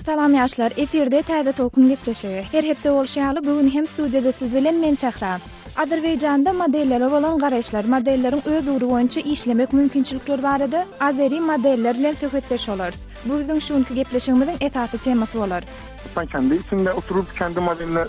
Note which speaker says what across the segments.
Speaker 1: Salam ýaşlar, efirde Täze Tolkun gepleşigi. Her hepde bolşy ýaly bu gün hem studiýada siz bilen men Sähra. Azerbaýjanda modellere bolan garaýyşlar, modelleriň öz ugry boýunça işlemek mümkinçilikleri barada azeri modeller bilen söhbetdeş bolarys. Bu biziň şu günki gepleşigimiziň esasy temasy bolar.
Speaker 2: Türkmen kendi içinde oturup kendi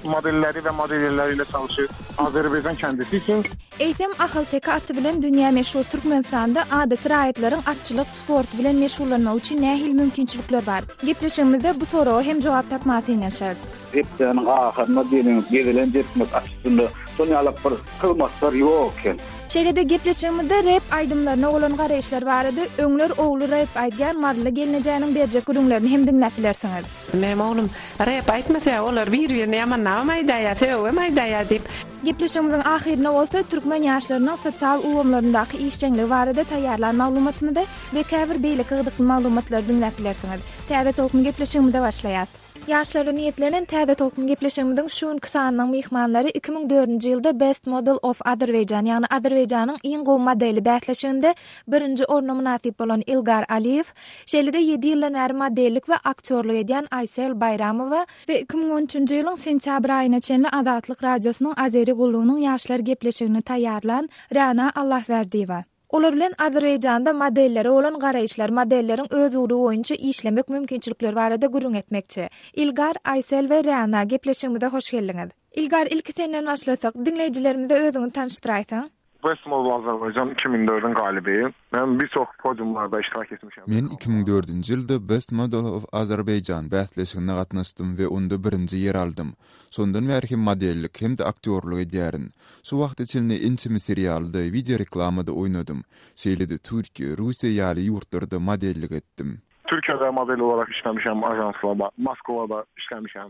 Speaker 2: modelleri we modelýerleri ile çalışyr. Azerbaýjan kendisi üçin.
Speaker 1: Eýsem, ahalteke aty bilen dünýä meşhur Türkmenistanda adaty raýatlaryň atçylyk sporty bilen meşgullanmagy üçin nähili mümkinçilikler bar? Gepleşigimizde bu soraga hem jogap tapmaga synanyşarys.
Speaker 3: Hepdäniň ahyrynda diýeliň gezelenç etmek at üstünde şon ýalak bir hyzmatlar ýok eken.
Speaker 1: Şeýle-de gepleşigimizde rep aýdymlaryna bolan garaýyşlar barada öňler ogly rep aýdýan maryly gelnejäniň berjek gürrüňlerini hem diňläp bilersiňiz.
Speaker 4: Menem oglum rep aýtmasa olar bir-birini ýamanlabam aýdaýar, sögübem aýdaýar diýip.
Speaker 1: Gepleşigimiziň ahyrynda bolsa türkmen ýaşlarynyň sosial ulgamlaryndaky işjeňligi barada taýýarlan maglumatymyzy we käbir beýleki gyzykly maglumatlary diňläp bilersiňiz. Täze tolkun gepleşigimize başlaýas. Ýaşlara niýetlenen Täze tolkun gepleşigimiziň şu günki sanynyň myhmanlary 2004-nji ýylda Best Model of Azerbaijan, ýagny Azerbaýjanyň iň gowy modeli bäsleşiginde birinji orna mynasyp bolan Ilgar Aliýew, şeýle-de ýedi ýyldan bäri modellik we aktýorlyk edýän Aýsel Baýramowa we 2013-nji ýylyň sentýabr aýyna çenli Azatlyk Radiosynyň Azeri gullugynyň ýaşlar gepleşigini taýýarlan Rana Allahwerdiýewa. Olar bilen Azerbaýjanda modellere bolan garaýyşlar, modelleriň öz ugry boýunça işlemek mümkinçilikleri barada gürrüň etmekçi. Ilgar, Aýsel we Rana, gepleşigimize hoş geldiňiz. Ilgar, ilki senden başlasak, diňleýjilerimize özüňi tanyşdyraýsaň?
Speaker 2: Best Model Azerbaijan 2004-iň galyby. Men birçok podiumlarda iştirak etmişem.
Speaker 5: Men 2004-nji ýylda Best Model of Azerbaijan bäsleşigine gatnaşdym we onda birinji ýer aldym. Şondan bäri hem modellik, hem-de aktýorlyk edýärin. Şu wagta çenli ençeme serialda, wideoreklamada oýnadym. Şeýle-de Türkiýe, Russiýa ýaly ýurtlarda modellik etdim.
Speaker 2: Türkiýede model olarak işlemişem ajanslarda, Moskwada işlemişem.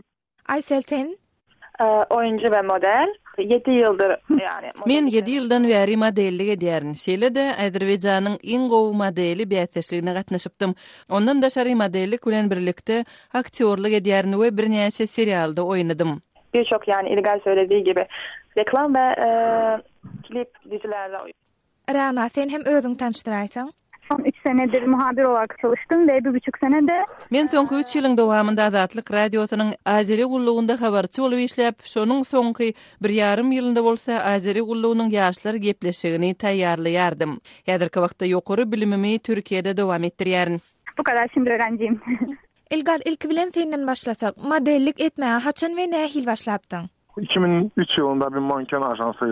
Speaker 1: Aýsel sen?
Speaker 6: Oýunjy we model. Ýedi ýyldyr ýani.
Speaker 7: Men ýedi ýyldan bäri modellik edýärin. Şeýle-de Azerbaýjanyň iň gowy modeli bäsdeşligine gatnaşypdym. Ondan daşary modellik bilen birlikde aktýorlyk edýärin we birnäçe serialda oýnadym.
Speaker 6: Birçok ýani Ilgar söylediği gibi reklam we klip dizilerde.
Speaker 1: Rana, sen hem özüňi tanyşdyraýsaň.
Speaker 8: Son üç senedir muhabir olarak çalıştym we bir buçuk sene de.
Speaker 7: Men soňky üç ýylyň dowamynda Azatlyk Radiosynyň Azeri gullugynda habarçy bolup işläp, şonuň soňky bir ýarym ýylynda bolsa Azeri gullugynyň ýaşlar gepleşigini taýýarlaýardym. Häzirki wagtda ýokary bilimimi Türkiýede dowam etdirýärin.
Speaker 8: Bu kadar şimdi öğrenciyim.
Speaker 1: Ilgar, ilki bilen senden başlasak, modellik etmäge haçan we nähili başlapdyň?
Speaker 2: 2003 ýylynda bir manken ajansy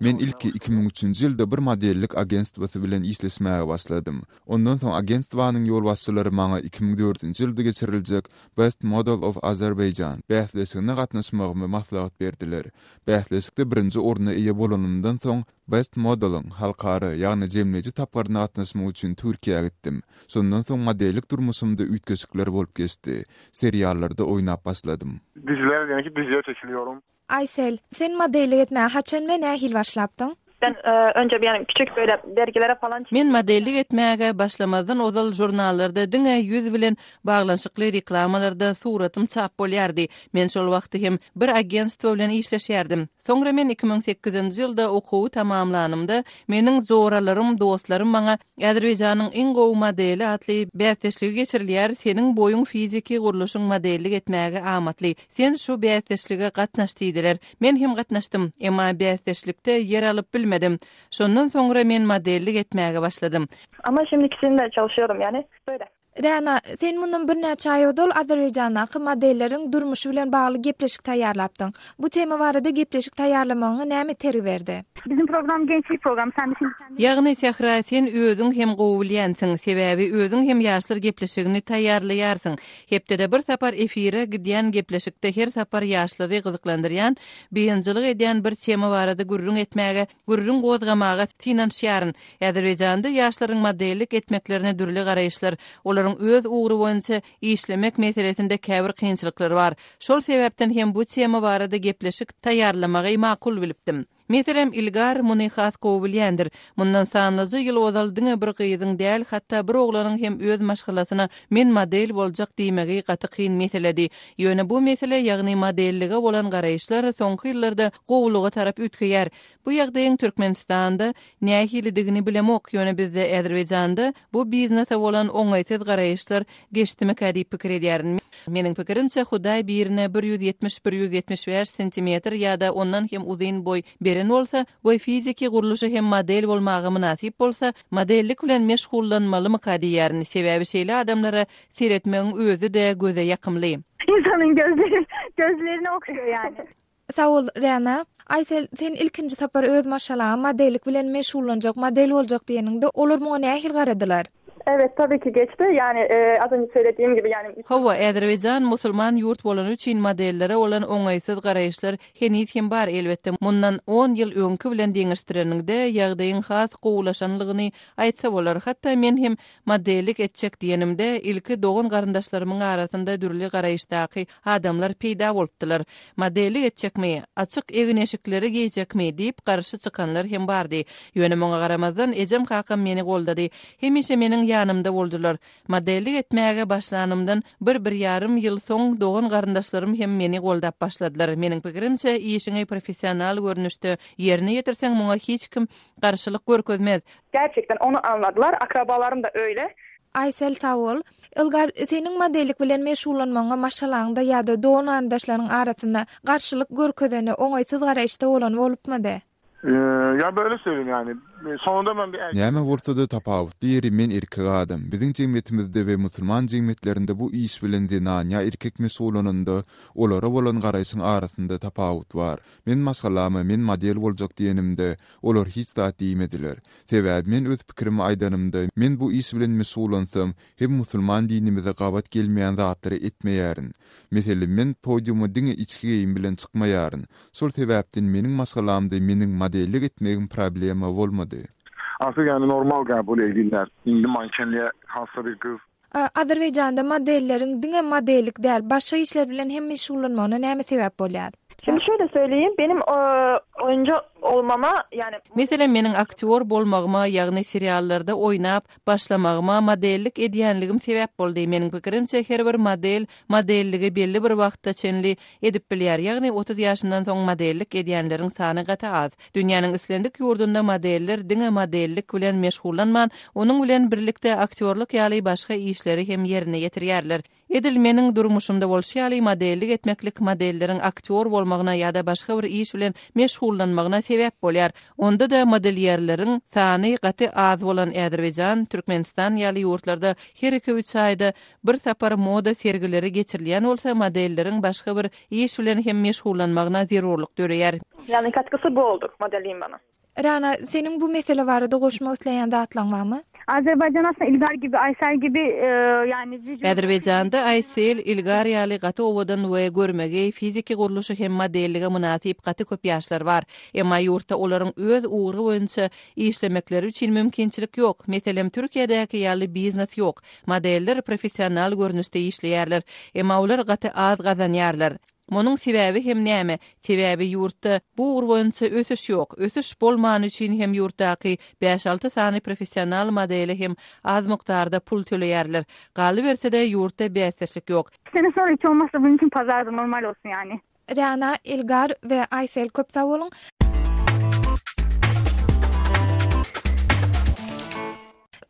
Speaker 5: Men ilki 2003-nji ýylda bir modellik agentstwosy bilen işleşmäge başladym. Ondan soň agentstwanyň ýolbaşçylary maňa 2004-nji ýylda geçiriljek Best Model of Azerbaijan bäsleşigine gatnaşmagymy maslahat berdiler. Bäsleşikde birinji orna eýe bolanymdan soň, Best Model-iň halkara, ýagny jemleýji tapgyryna gatnaşmak üçin Türkiýä gitdim. Şondan soň modellik durmuşymda üýtgeşikler bolup geçdi. Seriallarda oýnap başladym.
Speaker 2: Diziler diýenki diziye çekiliyorum.
Speaker 1: Aýsel, sen modellik etmäge haçan we nähili başlapdyň?
Speaker 6: Ben önce bir yani küçük böyle dergilere falan
Speaker 7: Men modellik etmäge başlamazdan ozal žurnallarda diňe ýüz bilen baglanyşykly reklamalarda suratym çap bolýardy. Men şol wagty hem bir agentstwo bilen işleşýärdim. Soňra men 2008-nji ýylda okuwy tamamlanymda, meniň joralarym, dostlarym maňa Azerbaýjanyň iň gowy modeli atly bäsdeşligi geçirilýär, seniň boýuň fiziki gurluşyň modellik etmäge amatly, sen şu bäsdeşlige gatnaş diýdiler. Men hem gatnaşdym, emma bäsdeşlikde ýer alyp bilmedim. Şondan soňra men modellik etmäge başladym.
Speaker 6: Ama şimdi ikisinde çalışıyorum yani böyle.
Speaker 1: Rana, sen mundan birnäçe aý ozal Azerbaýjandaky modelleriň durmuşy bilen bagly gepleşik taýýarlapdyň. Bu tema barada gepleşik taýýarlamagyňa näme itergi berdi?
Speaker 8: Bizim program gençlik programy sen de şimdi kendi.
Speaker 7: Ýagny Sähra sen özüň hem gowy bilýänsiň, sebäbi özüň hem ýaşlar gepleşigini taýýarlaýarsyň. Hepdede bir sapar efire gidýän gepleşikde her sapar ýaşlary gyzyklandyrýan, biynjalyk edýän bir tema barada gürrüň etmäge Gürrüň gozgamaga synanyşýaryn. Azerbaýjanda ýaşlaryň modellik etmeklerine dürli garaýyşlar, olaryň öz ugry boýunça işlemek meselesinde käbir kynçylyklar bar. Şol sebäpden hem bu tema barada gepleşik taýýarlamagy makul bilipdim. Meselem, Ilgar muny has gowy bilýändir. Mundan sanlyja ýyl ozal diňe bir gyzyň däl, hatda bir oglanyň hem öz maşgalasyna men model boljak diýmegi gaty kyn meseledi. Ýöne bu mesele, ýagny modellige bolan garaýyşlar soňky ýyllarda gowulyga tarap üýtgeýär. Bu ýagdaýyň Türkmenistanda nähilidigini bilemok, ýöne bizde Azerbaýjanda bu biznese bolan oňaýsyz garaýyşlar geçdimikä diýip pikir edýärin. Meniň pikirimçe, Hudaý birine 170, 175 sentimetr ýa-da ondan hem uzyn boý beren bolsa we fiziki gurluşy hem model bolmaga mynasyp bolsa, modellik bilen meşgullanmalymyka diýýärin, sebäbi şeýle adamlara seretmegiň özi-de göze ýakymly.
Speaker 8: Ynsanyň gözleri, gözlerini okşuyor yani.
Speaker 1: Sag bol, Rena. Aýsel, sen ilkinji sapar öz maşgalaňa modellik bilen meşgullanjak, model boljak diýeniňde, olar muňa nähili garadylar?
Speaker 6: Evet, tabii ki geçdi. Yani, az önce söylediğim gibi, yani.
Speaker 7: Hawa, Azerbaýjan musulman ýurt bolany üçin modellere bolan oňaýsyz garaýyşlar heniz hem bar, elbetde, mundan on ýyl öňki bilen deňeşdireniňde, ýagdaýyň has gowulaşanlygyny aýtsa bolar. Hatda men hem Modellik etjek diýenimde, ilki dogan-garyndaşlarymyň arasynda dürli garaýyşdaky adamlar peýda bolupdylar. Modellik etjekmi? Açyk egin-eşikleri geýjekmi? diýip garşy çykanlar hem bardy. Ýöne muňa garamazdan, ejem-kakam meni goldady. Hemişe meniň ýanymda boldular. Modellik etmäge başlanymdan bir-bir ýarym ýyl soň dogan-garyndaşlarym hem meni goldap başladylar. Meniň pikirimçe, işiňi professional görnüşde ýerine ýetirseň, muňa hiç kim garşylyk görkezmez.
Speaker 6: Gerçekten onu anladylar, akrabalarym da öyle.
Speaker 1: Aýsel sag bol. Ilgar, seniň modellik bilen meşgullanmagyňa maşgalaňda ýa-da dogan-garyndaşlaryň arasynda garşylyk görkezeni, oňaýsyz garaýyşda bolany bolupmydy?
Speaker 2: Ýa böyle söyleyeyim yani sonunda men bir erkek.
Speaker 5: Näme bolsada tapawutly ýeri men erkek adam. Biziň jemgyýetimizde we musulman jemgyýetlerinde bu iş bilen zenan ýa erkek meşgullananda olara bolan garaýşyň arasynda tapawut bar. Men maşgalama men model boljak diýenimde Olar hiç zat diýmediler. Sebäbi men öz pikirimi aýdanymda, men bu iş bilen meşgullansam, hem musulman dinimize gabat gelmeýän zatlary etmeýärin. Meselem, men podiuma diňe içki geýim bilen çykmaýaryn. Şol sebäpden meniň maşgalamda meniň modellik etmegim problema bolmady.
Speaker 2: Artık yani normal kabul edirler. Indi mankenliğe hassa bir gyz.
Speaker 1: Azerbaýjanda modelleriň diňe modellik däl, başga işler bilen hem meşgullanmagyna näme sebäp bolýar?
Speaker 6: Şimdi şöyle söyleyeyim, benim oyuncu olmama, yani.
Speaker 7: Meselem, meniň aktýor bolmagyma, ýagny seriallarda oýnap başlamagyma modellik edýänligim sebäp boldy. Meniň pikirimçe, her bir model modelligi belli bir wagtda çenli edip bilýär, ýagny 30 ýaşyndan soň modellik edýänleriň sany gaty az. Dünýäniň islendik ýurdunda modeller diňe modellik bilen meşgullanman, onuň bilen birlikde aktýorlyk ýaly başga işleri hem ýerine ýetirýärler. Edil meniň durmuşymda bolşy ýaly modellik etmeklik modelleriň aktýor bolmagyna ýa-da başga bir iş bilen meşgullanmagyna sebäp bolýar. Onda-da modelýerleriň sany gaty az bolan Azerbaýjan, Türkmenistan ýaly ýurtlarda her iki-üç aýda bir sapar moda sergileri geçirilýän bolsa, modelleriň başga bir iş bilen hem meşgullanmagyna zerurlyk döreýär.
Speaker 6: Ýagny katkysy bu oldu modelliğin bana.
Speaker 1: Rana, seniň bu mesele barada goşmak isleýän zatlaň barmy?
Speaker 8: Azerbaýjan aslynda Ilgar gibi, Aýsel gibi ýani vücudu.
Speaker 7: Azerbaýjanda Aýsel, Ilgar ýaly gaty owadan we görmegeý, fiziki gurluşy hem modellige mynasyp gaty köp ýaşlar bar. Emma ýurtda olaryň öz ugry boýunça işlemekleri üçin mümkinçilik ýok. Meselem, Türkiýedäki ýaly biznes ýok. Modeller professional görnüşde işleýärler. Emma olar gaty az gazanýarlar. Munuň sebäbi hem näme? Sebäbi ýurtda bu ugur boýunça ösüş ýok. Ösüş bolmany üçin hem ýurtdaky bäş-alty sany professional modele hem az mukdarda pul töleýärler. Galyberse-de, ýurtda bäsdeşlik ýok.
Speaker 8: Sene sonra hiç olmazsa bunun için pazarda normal olsun yani.
Speaker 1: Rana, Ilgar we Aýsel köp sag boluň.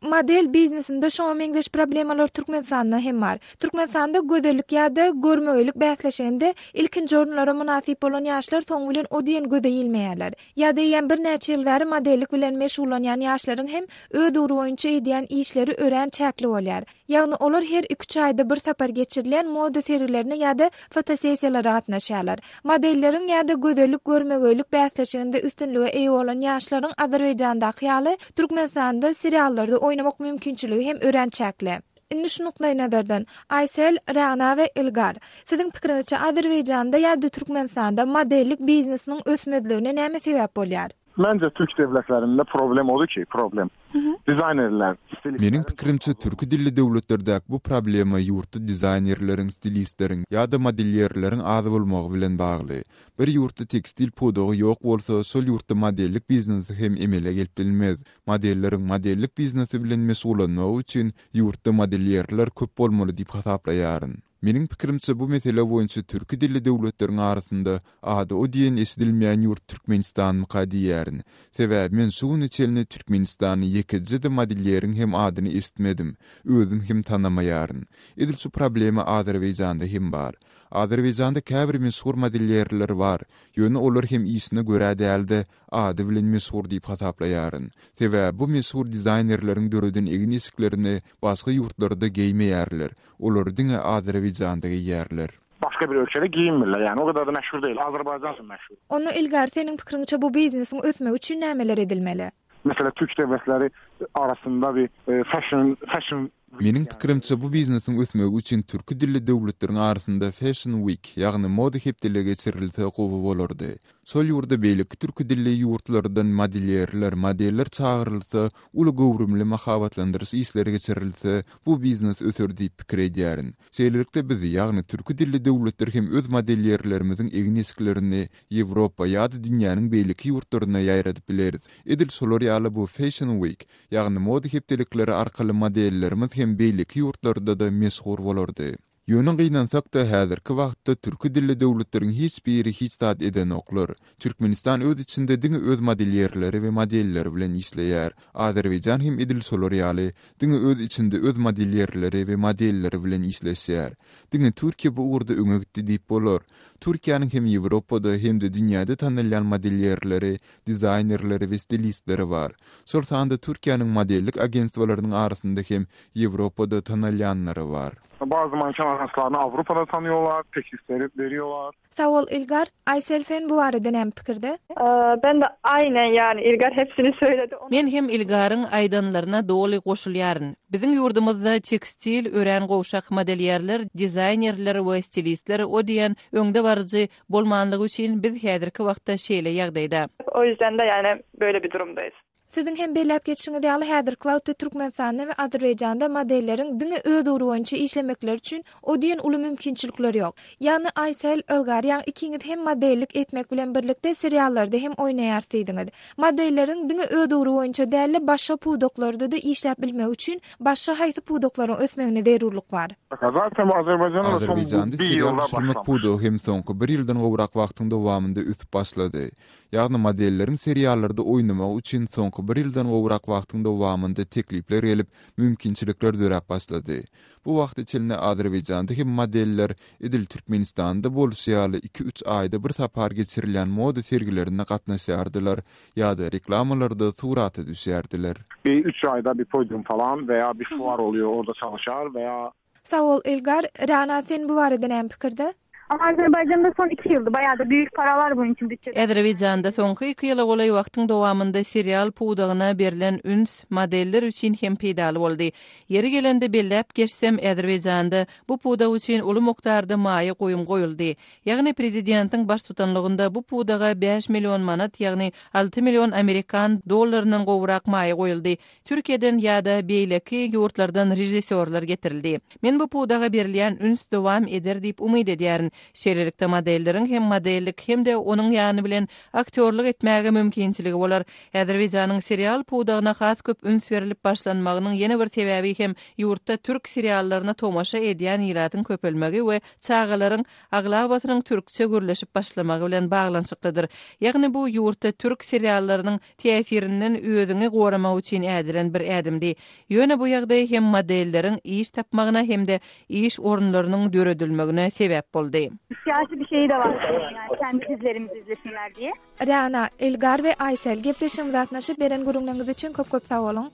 Speaker 1: Model biznesinde şoňa meňzeş problemalar Türkmenistanda hem bar. Türkmenistanda gözellik ýa-da görmegeýlik bäsleşiginde ilkinji orunlara mynasyp bolan ýaşlar soňy bilen o diýen göze ilmeýärler. Ýa-da eýýäm birnäçe ýyl bäri modellik bilen meşgullanýan ýaşlaryň hem öz ugry boýunça edýän işleri örän çäkli bolýar. Ýagny olar her iki-üç aýda bir sapar geçirilýän moda sergilerine ýa-da fotosessiýalara gatnaşýarlar. Modelleriň ýa-da gözellik görmegöýlük bäsleşiginde üstünlige eýe bolan ýaşlaryň Azerbaýjandaky ýaly Türkmenistanda seriallarda oýnamak mümkinçiligi hem örän çäkli. Indi şu nukdaýnazardan, Aýsel, Rana we Ilgar, siziň pikiriňizçe Azerbaýjanda ýa-da Türkmenistanda modellik biznesiniň ösmezligine näme sebäp bolýar?
Speaker 2: Məncə türk dövlətlərində problem odur ki, problem. Dizaýnerler,
Speaker 5: stilistler. Meniň pikirimçe türki dilli döwletlerdäki bu problema ýurtda dizaýnerleriň, stilistleriň ýa-da modelýerleriň az bolmagy bilen bagly. Bir ýurtda tekstil pudagy ýok bolsa, şol ýurtda modellik biznesi hem emele gelip bilmez. Modelleriň modellik biznesi bilen meşgullanmagy üçin ýurtda modelýerler köp bolmaly diýip hasaplaýaryn. Meniň pikirimçe bu mesele boýunça türki dilli döwletleriň arasynda ady o diýen eşidilmeýän ýurt Türkmenistanmyka diýýärin. Sebäbi men şu güne çenli Türkmenistanda ýekeje-de modelýeriň hem adyny eşitmedim, özüm hem tanamaýaryn. Edil şu problema Azerbaýjanda hem bar. Azerbaýjanda käbir meşhur modelýerler bar, ýöne olar hem işine görä däl-de, ady bilen meşhur diýip hasaplaýaryn. Sebäbi bu meşhur dizaýnerleriň döreden egin-eşiklerini başga ýurtlarda geýmeýärler, olary diňe Azerbaýjanda geýýärler.
Speaker 2: Başga bir ölkede geýinmirler, ýagny o kadar-da meşhur değil, Azerbaýjan üçin meşhur.
Speaker 1: Onda Ilgar, seniň pikiriňçe bu biznesiň ösmegi üçin nämeler edilmeli?
Speaker 2: Mesela türk döwletleri arasynda bir fashion, fashion
Speaker 5: Meniň pikirimçe bu biznesiň ösmegi üçin türki dilli döwletleriň arasynda Fashion Week, ýagny moda hepdeligi geçirilse gowy bolardy. Şol ýurda beýleki türki dilli ýurtlardan modelýerler, modeller çagyrylsa, uly göwrümli mahabatlandyryş işleri geçirilse, bu biznes öser diýip pikir edýärin. Şeýlelikde biz, ýagny türki dilli döwletler hem öz modelýerlerimiziň egin-eşiklerini Ýewropa ýa-da dünýäniň beýleki ýurtlaryna ýaýradyp bileris. Edil şolar ýaly bu Fashion Week, ýagny moda hepdelikleri arkaly modellerimiz hem beýleki ýurtlarda-da meşhur bolardy. Ýöne gynansak-da, häzirki wagtda türki dilli döwletleriň hiç biri hiç zat edenoklar. Türkmenistan öz içinde diňe öz modelýerleri we modelleri bilen işleýär. Azerbaýjan hem edil şolar ýaly, diňe öz içinde öz modelýerleri we modelleri bilen işleşýär. Diňe Türkiýe bu ugurda öňe gitdi diýip bolar. Türkiýäniň hem Ýewropada, hem-de dünýäde tanalýan modelýerleri, dizaýnerleri we stilistleri bar. Şol sanda Türkiýäniň modellik agentstwalarynyň arasynda hem Ýewropada tanalýanlary bar.
Speaker 2: Bazı manken ajanslaryny Awrupada tanıyorlar, teklifleri veriyorlar.
Speaker 1: Sag bol Ilgar. Aýsel sen bu barada näme pikirde?
Speaker 6: Ben de aynen yani Ilgar hepsini söyledi.
Speaker 7: Men hem Ilgaryň aýdanlaryna doly goşulýaryn. Biziň ýurdumyzda tekstil örän gowşak modelýerler, dizaýnerler we stilistler o diýen öňdebaryjy bolmanlygy üçin biz häzirki wagtda şeýle ýagdaýda.
Speaker 6: O yüzden de yani böyle bir durumdayız.
Speaker 1: Siziň hem belläp geçişiňiz ýaly, häzirki wagtda Türkmenistanda we Azerbaýjanda modelleriň diňe öz ugry boýunça işlemekleri üçin o diýen uly mümkinçilikler ýok. Ýagny Aýsel, Ilgar, ýagny ikiňiz hem modellik etmek bilen birlikde seriallarda hem oýnaýarys diýdiňiz. Modelleriň diňe öz ugry boýunça däl-de, başga pudaklarda-da işläp bilmegi üçin başga haýsy pudaklaryň ösmegine zerurlyk bar?
Speaker 5: Azerbaýjanda serial düşürmek pudagy hem soňky bir ýyldan gowrak wagtyň dowamynda ösüp başlady. Ýagny modelleriň seriallarda oýnamagy üçin soňky bir ýyldan gowrak wagtyň dowamynda teklipler gelip, mümkinçilikler döräp başlady. Bu wagta çenli Azerbaýjanda hem modeller edil Türkmenistanda bolşy ýaly iki-üç aýda bir sapar geçirilýän moda sergilerine gatnaşýardylar ýa-da reklamalarda surata düşýärdiler.
Speaker 2: Bir üç aýda bir podium falan veya bir fuar oluyor orada çalışar veya
Speaker 1: Sag bol Ilgar. Rana sen bu barada näme pikirde?
Speaker 8: Ama Azerbaycanda son iki ýyldy baýada büyük paralar bunun üçin bütçeden.
Speaker 7: Azerbaýjanda soňky iki ýyla golaý wagtyň dowamynda serial pudagyna berlen üns modeller üçin hem peýdaly boldy. Ýeri gelende belläp geçsem, Azerbaýjanda bu pudak üçin uly mukdarda maýa goýum goýuldy. Ýagny prezidentiň baştutanlygynda bu pudaga bäş million manat, ýagny alty million amerikan dollaryndan gowrak maýa goýuldy. Türkiýeden ýa-da beýleki ýurtlardan režissýorlar getirildi. Men bu pudaga berilýän üns dowam eder diýip umyt edýärin. Şeýlelikde modelleriň hem modellik hem-de onuň ýany bilen aktýorlyk etmäge mümkinçiligi bolar. Azerbaýjanyň serial pudagyna has köp üns berlip başlanmagynyň ýene bir sebäbi hem ýurtda türk seriallaryna tomaşa edýän ilatyň köpelmegi we çagalaryň aglabasynyň türkçe gürleşip başlamagy bilen baglanyşyklydyr. Ýagny bu ýurtda türk seriallarynyň täsirinden özüňi goramak üçin ädilen bir ädimdi. Ýöne bu ýagdaý hem modelleriň iş tapmagyna hem-de iş orunlarynyň döredilmegine sebäp boldy.
Speaker 8: Syýasy bir şeýi de bar yani kendi dizilerimizi izlesinler diýe.
Speaker 1: Rana, Ilgar we Aýsel gepleşigimize gatnaşyp beren gürrüňleriňiz üçin köp köp sag boluň.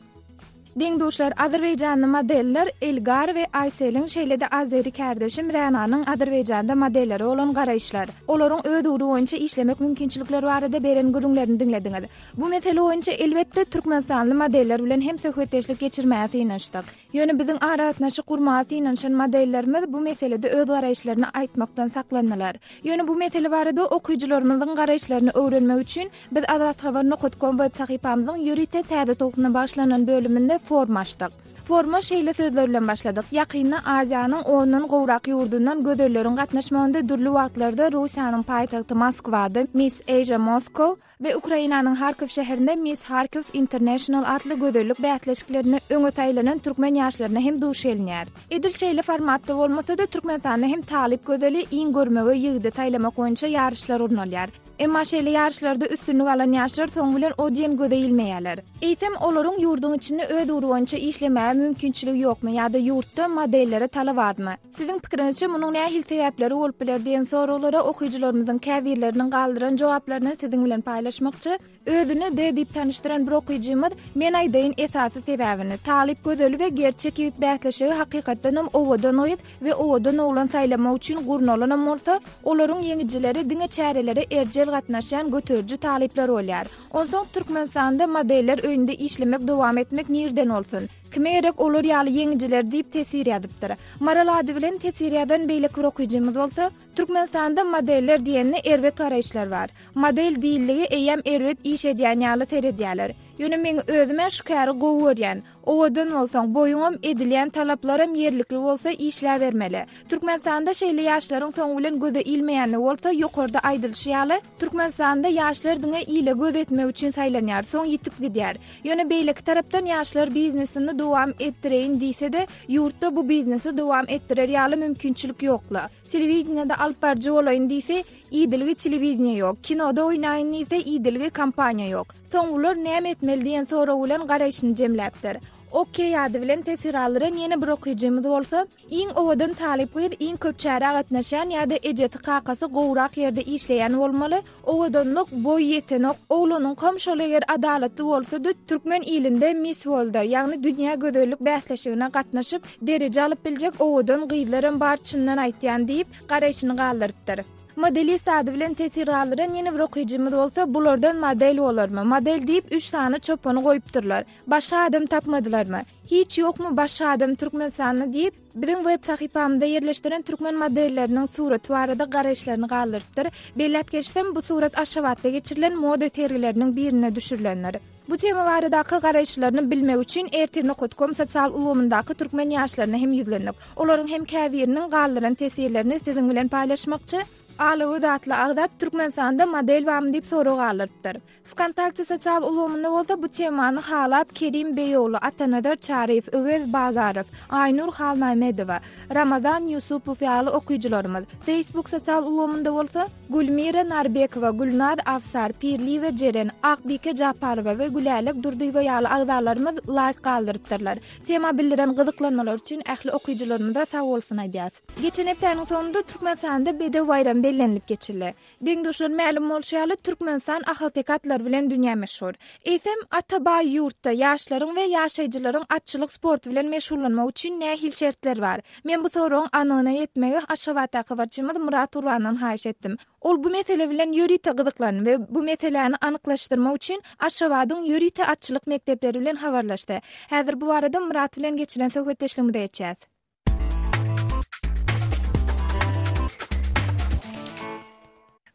Speaker 1: Deň-duşlar azerbaýjanly modeller Elgar we Aýseliň şeýle-de azeri kärdeşim Ränanyň Azerbaýjanda modellere bolan garaýyşlar, olaryň öz ugry boýunça işlemek mümkinçilikleri barada beren gürrüňlerini diňlediňiz. Bu mesele boýunça elbetde türkmenistanly modeller bilen hem söhbetdeşlik geçirmäge synanyşdyk. Ýöne biziň aragatnaşyk gurmaga synanyşan modellerimiz bu meselede öz garaýyşlaryny aýtmakdan saklandylar. Ýöne bu mesele barada okyjylarymyzyň garaýyşlaryny öwrenmek üçin biz Azathabar nokat kom web sahypamyzyň ýörite Täze tolkuna bagyşlanan bölüminde forma açdyk. Forma şeýle sözler bilen başladyk, Ýakynda Aziýanyň ondan gowrak ýurdundan gözelleriň gatnaşmagynda dürli wagtlarda Russiýanyň paýtagty Moskwada Miss Asia Moscow, we Ukrainanyň Harkow şäherinde Miss Harkiw International atly gözellik bäsleşiklerinde öňe saýlanan türkmen ýaşlaryna hem duş gelinýär. Edil şeýle formatda bolmasa-da, Türkmenistanda hem talyp gözeli iň görmegeý ýigidi saýlamak boýunça ýaryşlar gurnalýar. Emma şeýle ýaryşlarda üstünlik alan ýaşlar soňy bilen o diýen göze ilmeýärler. Eýsem, olaryň ýurduň içinde öz ugry boýunça işlemäge mümkinçiligi ýokmy ýa-da ýurtda modellere talap azmy? Siziň pikiriňizçe munuň nähili sebäpleri bolup biler diýen soraglara okyjylarymyzyň käbirleriniň galdyran jogaplaryny siziň bilen paýlaşmakçy. Özüni D diýip tanyşdyran bir okyjymyz, Men aýdaýyn esasy sebäbini. Talyp gözeli we gerçek ýigit bäsleşigi hakykatdanam owadan gyz we owadan oglan saýlamak üçin gurnalanam bolsa, olaryň ýeňijileri diňe çärelere erjel gatnaşýan göteriji talyplar bolýar. Onsoň Türkmenistanda modeller öýünde işlemek dowam etmek nirden bolsun? Kime gerek olar ýaly ýeňijiler diýip teswir ýazypdyr. Maral ady bilen teswir ýazan beýleki bir okyjymyz bolsa, Türkmenistanda modeller diýende erbet garaýyşlar bar. Model diýildigi eýýäm erbet iş edýän ýaly seredýäler. Ýöne meň özüm-ä şu käri gowy görýän. Owadan bolsaň, boýuňam, edilýän talaplaram ýerlikli bolsa işläbermeli. Türkmenistanda şeýle ýaşlaryň soňy bilen göze ilmeýänligi bolsa ýokarda aýdylyşy ýaly, Türkmenistanda ýaşlar diňe ile göz etmek üçin saýlanýar, soň ýitip gidýär. Ýöne beýleki tarapdan ýaşlar biznesini dowam etdireýin diýse-de, ýurtda bu biznesi dowam etdirer ýaly mümkinçilik ýok-la. Telewideniýede alyp baryjy bolaýyn diýse, idilgi telewideniýe ýok, kinoda oýnaýyn diýse, idilgi kompaniýa ýok. Soň bular näme etmeli diýen sorag bilen garaýşyny jemläpdir. OK ady bilen teswir aldyran ýene bir okyjymyz bolsa, Iň owadan talyp gyz iň köp çärä gatnaşýan ýa-da ejesi kakasy gowrak ýerde işleýän bolmaly, owadanlyk boý ýetenok, oglanyňkam şol eger adalatly bolsady türkmen ilinde Miss Worlda ýagny dünýä gözellik bäsleşigine gatnaşyp dereje alyp biljek owadan gyzlaram bar çyndan aýtýan diýip garaýşyny galdyrypdyr. Modelist ady bilen teswir galdyran ýene bir okyjymyz bolsa bulardan model bolarmy, model diýip üç sany çopany goýupdyrlar. Başga adam tapmadylarmy? Hiç ýokmy başga adam Türkmenistanda diýip, biziň web sahypamyzda ýerleşdiren türkmen modelleriniň suraty barada garaýyşlaryny galdyrypdyr. Belläp geçsem, bu surat Aşgabatda geçirilen moda sergileriniň birinde düşürilendir. Bu tema baradaky garaýyşlaryny bilmek üçin ertir nokat kom sosial ulgamyndaky türkmen ýaşlaryna hem ýüzlendik. Olaryň hem käbiriniň galdyran teswirlerini siziň bilen paýlaşmakçy. Alagöz atly agza Türkmenistanda model barmy diýip sorag galdyrypdyr. Wkontakte sosial ulgamynda bolsa bu temany halap Kerim Beýogly, Atanazar Çaryýew, Öwez Bazarow, Aýnur Halmämmedowa, Ramazan Ýusupow ýaly okyjylarymyz, Facebook sosial ulgamynda bolsa Gülmira Narbekowa, Gülnaz Afsar, Pirliýewa Jeren, Akbike Japarowa we Gülälek Durdyýewa ýaly agzalarymyz laýk galdyrypdyrlar. Tema bildiren gyzyklanmalary üçin ähli okyjylarymyza sagbolsun aýdýas. Geçen hepdäniň soňunda Türkmenistanda Bedew baýramy bellenilip geçildi. Deň-duşlar mälim bolşy ýaly, Türkmenistan ahalteke atlary bilen dünýä meşhur. Eýsem, ata baý ýurtda ýaşlaryň we ýaşaýjylaryň atçylyk sporty bilen meşgullanmagy üçin nähili şertler bar? Men bu soragyň anygyna ýetmegi Aşgabatdaky habarçymyz Myrat Gurbandan haýyş etdim. Ol bu mesele bilen ýörite gyzyklandy we bu meseläni anyklaşdyrmak üçin Aşgabadyň ýörite atçylyk mekdepleri bilen habarlaşdy. Häzir bu barada Myrat bilen geçiren söhbetdeşligimize geçýäs.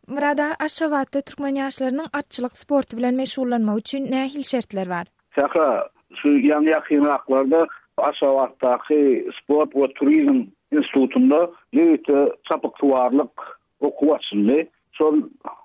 Speaker 1: Myrat aga, Aşgabatda türkmen ýaşlarynyň atçylyk sporty bilen meşgullanmagy üçin nähili şertler bar?
Speaker 3: Sähra, şu ýaňy-ýakynraklarda Aşgabatdaky sport we turizm institutynda ýörite çapyksuwarlyk okuw açyldy. Şol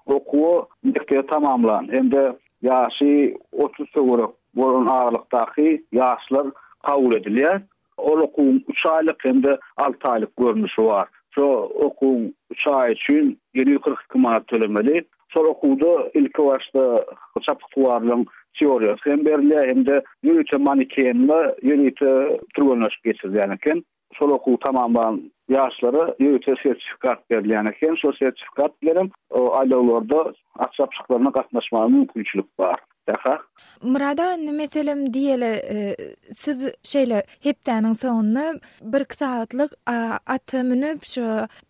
Speaker 3: okuwa mekdebi tamamlan hem-de ýaşy 30 töwerek bolan aralykdaky ýaşlar kabul edilýär. Ol okuwyň üç aýlyk hem-de alty aýlyk görnüşi bar. Şo okuwyň üç aýy üçin 742 manat tölemeli. Şol okuwda ilki başda çapyksuwarlygyň teoriýasy hem berilýär hem-de ýörite manekenle ýörite türgenleşik geçirilýän eken. Şol okuwy tamamlan ýaşlara ýörite sertifikat berilýän eken. Şol sertifikat bilenem aýlawlarda at çapyşyklaryna gatnaşmaga mümkinçilik bar. Sähra.
Speaker 1: Myrat aga indi meselem diýeli siz şeýle hepdäniň soňunda birki sagatlyk ata münüp şu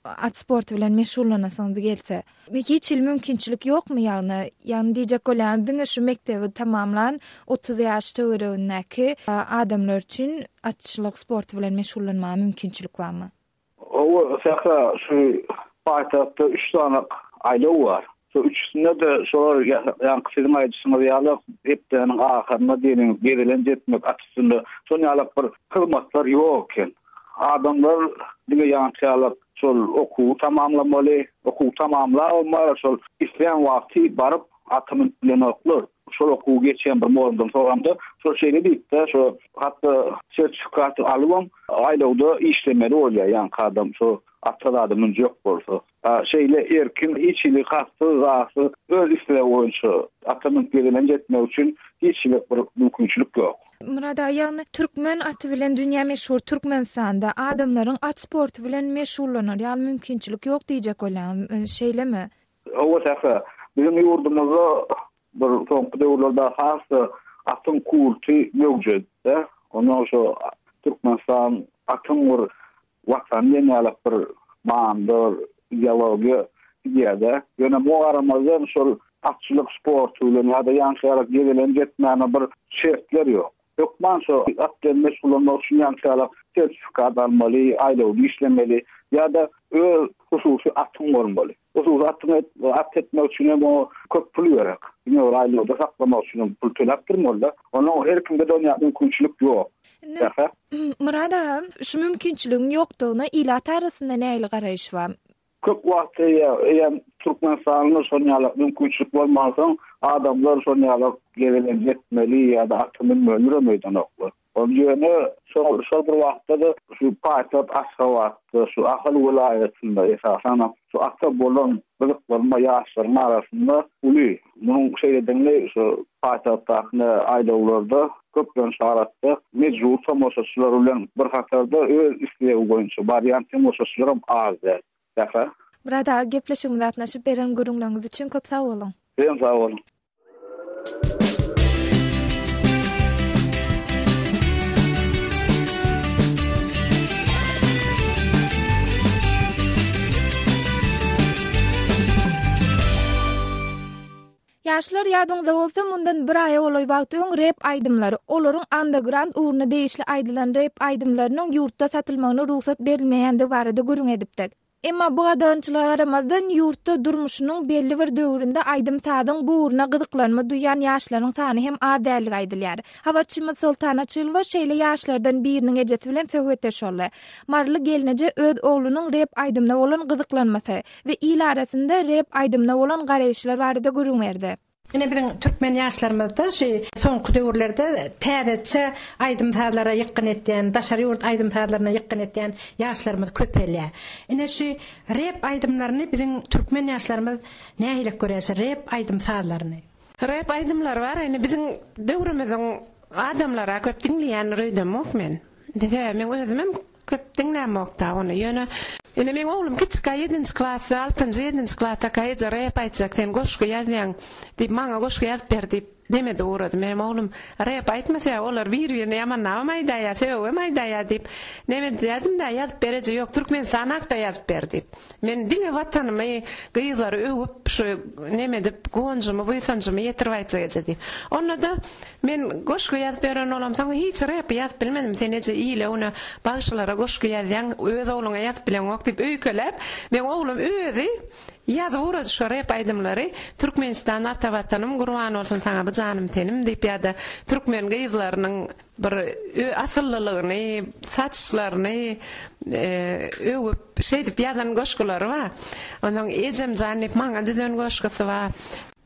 Speaker 1: at sporty bilen meşgullanasyňyz gelse hiç hili mümkinçilik ýokmy ýagny ýagny diýjek bolýanym diňe şu mekdebi tamamlan 30 ýaş töweregindäki adamlar üçin atçylyk sporty bilen meşgullanmaga mümkinçilik barmy?
Speaker 3: Hawa, Sähra, şu paýtagtda üç sany aýlaw bar. Şo üçüsinde-de şolar ýaňky siziň aýdyşyňyz ýaly hepdäniň ahyrynda diýeliň gezelenç etmek at üstünde şon ýalak bir hyzmatlar ýok eken. Adamlar diňe ýaňky ýalak şol okuwy tamamlamaly, okuwy tamamlabam bar şol islän wagty baryp ata münüp bilenoklar. Şol okuwy geçýän bir mugallymdan soramda, şol şeýle diýipdi, şo hatda sertifikaty alybam aýlawda işlemeli bolýar ýaňky adam şo ata zada münjek bolsa. Şeýle erkin, hiç hili kassyz, zatsyz öz islegi boýunça ata münüp gezelenç etmek üçin hiç hili bir mümkinçilik ýok.
Speaker 1: Myrat aga, ýagny türkmen aty bilen dünýä meşhur Türkmenistanda adamlaryň at sporty bilen meşgullanar ýaly mümkinçilik ýok diýjek bolýaňyz, şeýlemi?
Speaker 3: Hawa, Sähra, biziň ýurdumyzda bir soňky döwürlerde has-da atyň kulty möwjedi-de. Ondan şo Türkmenistan atyň bir watany diýen ýalak bir manyda bir ideologiýa gidýär-de. Ýöne muňa garamazdan şol atçylyk sporty bilen ýa-da ýaňky ýalak gezelenç etmäne bir şertler ýok. Hökman şo at bilen meşgullanmak üçin ýaňky ýalak sertifikat almaly, aýlawda işlemeli ýa-da öz hususy atyň bolmaly. Hususy atyňy at etmek üçin hem oňa köp pul gerek. Diňe bir aýlawda saklamak üçin hem pul töläp durmaly-da. Onuň her kimde-de onýa mümkinçilik ýok.
Speaker 1: Indi Myrat aga, şu mümkinçiligiň ýokdugyna ilat arasynda nähili garaýyş bar?
Speaker 3: Köp wagt eýýäm Türkmenistanda şon ýaly mümkinçilik bolmansoň, adamlar şon ýaly gezelenç etmeli ýa-da ata münmelidirem öýdenoklar. Ol ýöne şol şol bir wagtda-da şu paýtagt Aşgabatda, şu Ahal welaýatynda esasanam şu ata bolan gyzyklanma ýaşlaryň arasynda uly. Munuň şeýledigini şu paýtagtdaky aýlawlarda köplenç halatda mejbury tomaşaçylar bilen bir hatarda öz islegi boýunça barýan tomaşaçylaram az däl. Sähra.
Speaker 1: Myrat aga gepleşigimize gatnaşyp beren gürrüňleriňiz üçin köp sag boluň.
Speaker 3: Sizem sag boluň.
Speaker 1: Ýaşlar ýadyňyzda bolsa mundan bir aýa golaý wagt öň rep aýdymlary, olaryň andegrand ugruna degişli aýdylan rep aýdymlarynyň ýurtda satylmagyna rugsat berilmeýändigi barada gürrüň edipdik. Emma bu gadagançylyga garamazdan, ýurtda durmuşynyň belli bir döwründe aýdym-sazyň bu ugruna gyzyklanma duýan ýaşlaryň sany hem az däldigi aýdylýar. Habarçymyz Soltan Açylowa şeýle ýaşlardan biriniň ejesi bilen söhbetdeş boldy. Maryly gelneje öz oglunyň rep aýdymyna bolan gyzyklanmasy we il arasynda rep aýdymyna bolan garaýyşlar barada gürrüň berdi.
Speaker 4: Ine biziň türkmen ýaşlarymyzda şu soňky döwürlerde täzeçe aýdym-sazlara ýykgyn etýän, daşary ýurt aýdym-sazlaryna ýykgyn etýän ýaşlarymyz köpelýär. Ine şu rep aýdymlaryny biziň türkmen ýaşlarymyz nähilek görýär şu rep aýdym-sazlaryny?
Speaker 9: Rep aýdymlary bar indi biziň döwrümiziň adamlara köp diňleýändir öýdemok men. Sebäbi meň özümem Köp diňlämokda ony. Ýöne ine meň oglum kiçikä ýedinji klasda, altynjy, ýedinji klasdaka eje rep aýtjak sen goşgy ýazýaň diýip maňa goşgy ýazyp ber diýip nemede ugrady. Menem oglum rep aýtma sebäbi olar bir birine ýamanlabam aýdaýar, sögübem aýdaýar diýip neme diýýärdim-dä ýazyp ber eje ýok Türkmenistan hakda ýazyp ber diýip. Men diňe watanymy, gyzlary öwüp şu neme edip guwanjymy, buýsanjymy ýetirip aýtjak eje diýip. Onda-da Men goşgy ýazyp ýören bolamsoň hiç rep ýazyp bilmedim sen eje ile güne bagşylara goşgy ýazýaň öz ogluňa ýazyp bileňok diýip öýkeläp meň oglum özi ýazyp ugrady şo rep aýdymlary Türkmenistan ata watanym gurban bolsun saňa bu janym tenim diýip ýada türkmen gyzlarynyň bir asyllylygyny saçlaryny öwüp şeýdip ýazan goşgulary bar onsoň ejemjan diýip maňa düzen goşgusy bar.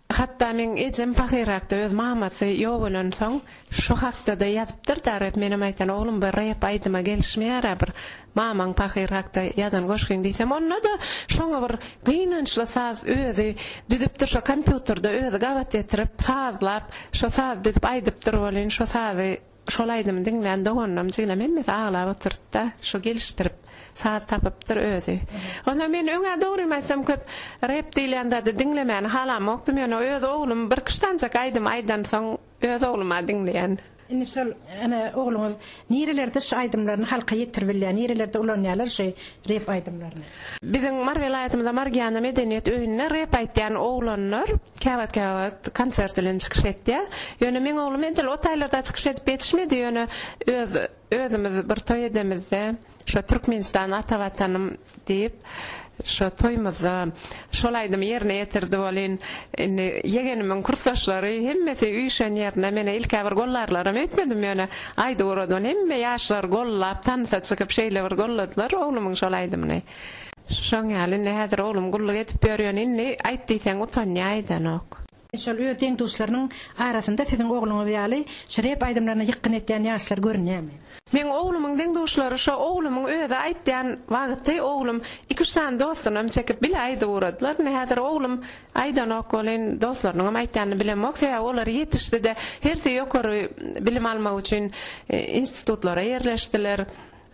Speaker 9: Hatda meň ejem pahyrakda öz mamasy ýogalansoň şo hakda-da ýazypdyr-da rep menem aýtan oglum bu rep aýdyma gelişmeýär-ä bir mamaň pahyr hakda ýazan goşgyň diýsem onda-da şoňa bir gynançly saz özi düzüpdir şo kompýuterde özi gabat getirip sazlap şo sazy düzüp aýdypdyr welin şo sazy Şol aýdymy diňlän doganlam jigilem hemmesi aglap otyrdy-da, şo gelişdirip saz tapypdyr özi. Onsoň men öň-ä dogrymy aýtsam köp rep diýilýän zady diňlemäni halamokdym, ýöne öz oglum birküç sanjak aýdym aýdansoň. Öz ogluma diňleýän.
Speaker 4: Indi şol ene ogluňyz nirelerde şu aýdymlaryny halka ýetirip bilýär, nirelerde ulanýarlar şu rep aýdymlaryny?
Speaker 9: Biziň Mary welaýatymyzda Margiana medeniýet öýünde rep aýtýan oglanlar käwagt-käwagt konsert bilen çykyş etýär. Ýöne meň oglum edil o taýlarda çykyş edip ýetişmedi, ýöne öz özümiz bir toý edemizde şo Türkmenistan ata watanym Diýip, şo toýumyzda şol aýdymy ýerine ýetirdi welin, indi ýegenimiň kursdaşlary hemmesi üýşen ýerine menä ilk-ä bir gollarlaram öýtmedim, ýöne aýdyp ugradan hemme ýaşlar gollap, tansa çykyp şeýle bir golladylar oglumyň şol aýdymyny. Şoň ýaly indi häzir oglum gulluk edip ýör, ýöne indi aýt diýseň utanýar aýdanok.
Speaker 4: Şol öz deň-duşlarynyň arasynda siziň ogluňyz ýaly şu rep aýdymlaryna ýykgyn etýän ýaşlar görünýärmi?
Speaker 9: Meň oglumyň deň-duşlary şo oglumyň özi aýtýan wagty oglum iki-üç sany dostunam çekip bile aýdyp ugradylar. Indi häzir oglum aýdanok welin dostlarynyňam aýtýanyny bilemok. Sebäbi olar ýetişdi-de hersi ýokary bilim almak üçin institutlara ýerleşdiler.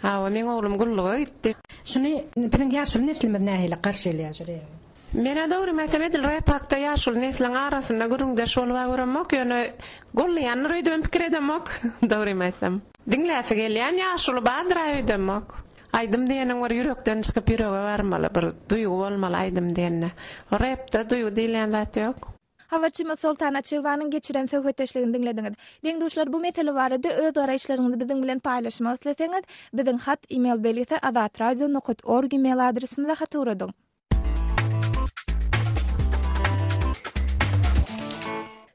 Speaker 9: Hawa meň oglum gulluga gitdi.
Speaker 4: Şuny biziň ýaşuly neslimiz nähili garşy alýar şu rebi?
Speaker 9: Menä dogrymy aýtsam edil rep hakda ýaşuly nesliň arasynda gürrüňdeş bolub-a göremok, ýöne gollaýandyr öýdübem pikir edemok, dogrymy aýtsam. Diňläsi gelýän ýaşuly bardyr-a öýdemok. Aýdym diýeniň bir ýürekden çykyp ýürege barmaly, bir duýgy bolmaly aýdym diýende. Repde duýgy diýilýän zat ýok.
Speaker 1: Habarçymyz Soltan Açywanyň geçiren söhbetdeşligini diňlediňiz. Deň-duşlar bu mesele barada öz garaýyşlaryňyzy biziň bilen paýlaşmak isleseňiz, biziň hat e-mail belgisi azatradio nokat org e-mail adresimize hat ugradyň.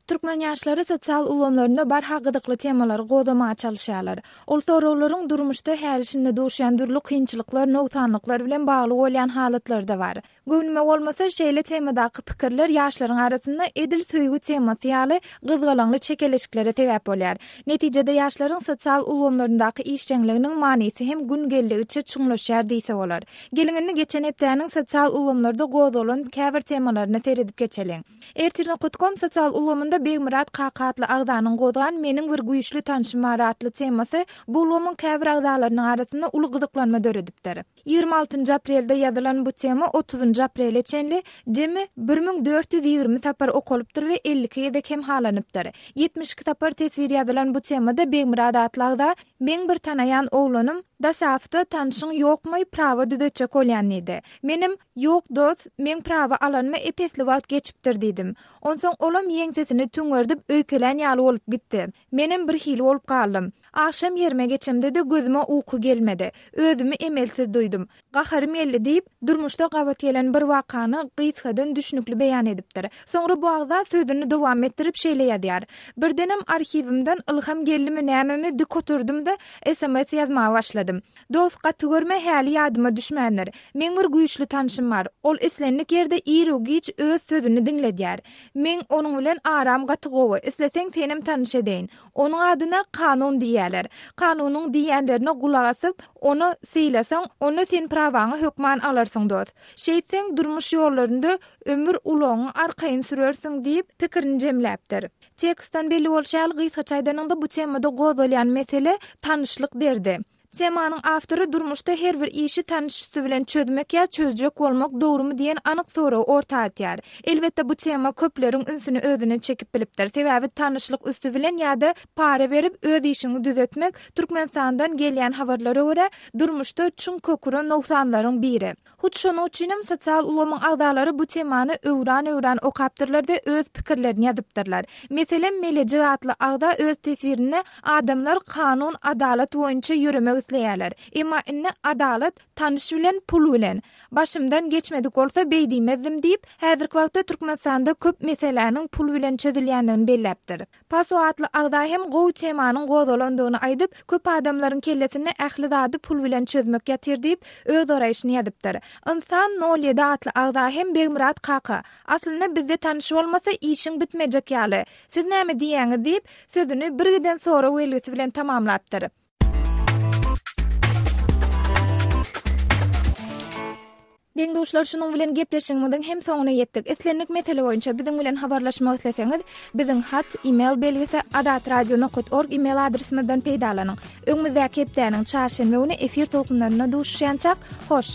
Speaker 1: Türkmen ýaşlary sosial ulgamlarynda barha gyzykly temalary gozgamaga çalyşýarlar. Ol soraglaryň durmuşda häli-şindi duşýan dürli kynçylyklar, nogsanlyklar bilen bagly bolýan halatlary-da bar. Göwnüme bolmasa, şeýle temadaky pikirler ýaşlaryň arasynda edil söýgi temasy ýaly gyzgalaňly çekeleşiklere sebäp bolýar. Netijede ýaşlaryň sosial ulgamlaryndaky işjeňliginiň manysy hem gün geldigiçe çuňlaşýar diýse bolar. Geliň indi geçen hepdäniň sosial ulgamlarda gozgalan käbir temalaryna seredip geçeliň. Ertir nokat kom sosial ulgamynda Begmyrat kaka atly agzanyň gozgan Meniň bir güýçli tanşym bar atly temasy bu ulgamyň käbir agzalarynyň arasynda uly gyzyklanma döredipdir. 26 aprelde ýazylan bu tema 30 aprele çenli jemi 1420 sapar okalypdyr we 52 gezek hem halanypdyr. 72 sapar teswir ýazylan bu temada Begmyrat atly agza Meň bir tanaýan oglanym Dasafda tanşyň ýokmaý prawa düzetjek bolýan diýdi. Menem Ýok dos, meň prawa alanyma ep-esli wagt geçipdir diýdim. Onsoň olam ýeňsesini tüňňerdip öýkelän ýaly bolup gitdi. Menem birhili bolup galdym. Agşam ýerime geçemde-de gözüme uky gelmedi. Özümi emelsiz duýdum. Gaharym geldi diýip, durmuşda gabat gelen bir wakany gysgadan düşnükli beýan edipdir. Soňra bu agza sözüni dowam etdirip şeýle ýazýar, Birdenem arhiwimden ylham geldimi nämemi dik oturdym-da sms ýazmaga başladym. Dost gaty görme häli ýadyma düşmändir. Meň bir güýçli tanşym bar. Ol islendik ýerde iru-giç öz sözüni diňledýär. Meň onuň bilen aram gaty gowy. Isleseň senem tanyş edeýin. Onuň adyna Kanun diýýäler. Kanunyň diýýänlerine gulak asyp, ony sylasaň, onda sen prawaňy hökman alarsyň dost. Şeýtseň, durmuş ýollarynda ömür ulagyňy arkaýyn sürersiň diýip, pikirini jemläpdir. Tekstden belli bolşy ýaly, gysgaça aýdanyňda bu temada gozgalýan mesele tanyşlyk derdi. Temanyň awtory durmuşda her bir işi tanyş üsti bilen çözmek ýa çözjek bolmak dogrumy diýen anyk soragy orta atýar. Elbetde bu tema köpleriň ünsüni özüne çekip bilipdir. Sebäbi tanyşlyk üsti bilen ýa-da para berip öz işiňi düzetmek Türkmenistandan gelýän habarlara görä durmuşda çuň kök uran nogsanlaryň biri. Hut şonuň üçinem sosial ulgamyň agzalary bu temany öwran-öwran okapdyrlar we öz pikirlerini ýazypdyrlar. Meselem, Melejik atly agza öz teswirinde Adamlar kanun, adalat boýunça ýöremek isleýärler. Emma indi adalat tanyş bilen, pul bilen. Başymdan geçmedik bolsa beý diýmezdim diýip, häzirki wagtda Türkmenistanda köp meseläniň pul bilen çözülýändigini belläpdir. Paso atly agza hem gowy temanyň gozgalandygyny aýdyp, köp adamlaryň kellesinde ähli zady pul bilen çözmek ýatyr diýip, öz garaýşyny ýazypdyr. Ynsan nol ýedi atly agza hem Begmyrat kaka, aslynda bizde tanyş bolmasa işiň bitmejek ýaly. Siz näme diýýäňiz diýip, sözüni birgiden sorag belgisi bilen tamamlapdyr. Deň-duşlar şunuň bilen gepleşigimiziň hem soňuna ýetdik. Islendik mesele boýunça biziň bilen habarlaşmak isleseňiz, biziň hat, e-mail belgisi azatradio nokat org e-mail adresimizden peýdalanyň. Öňümizdäki hepdäniň çarşenbe güni efir tolkunlarynda duşuşýançak, hoş!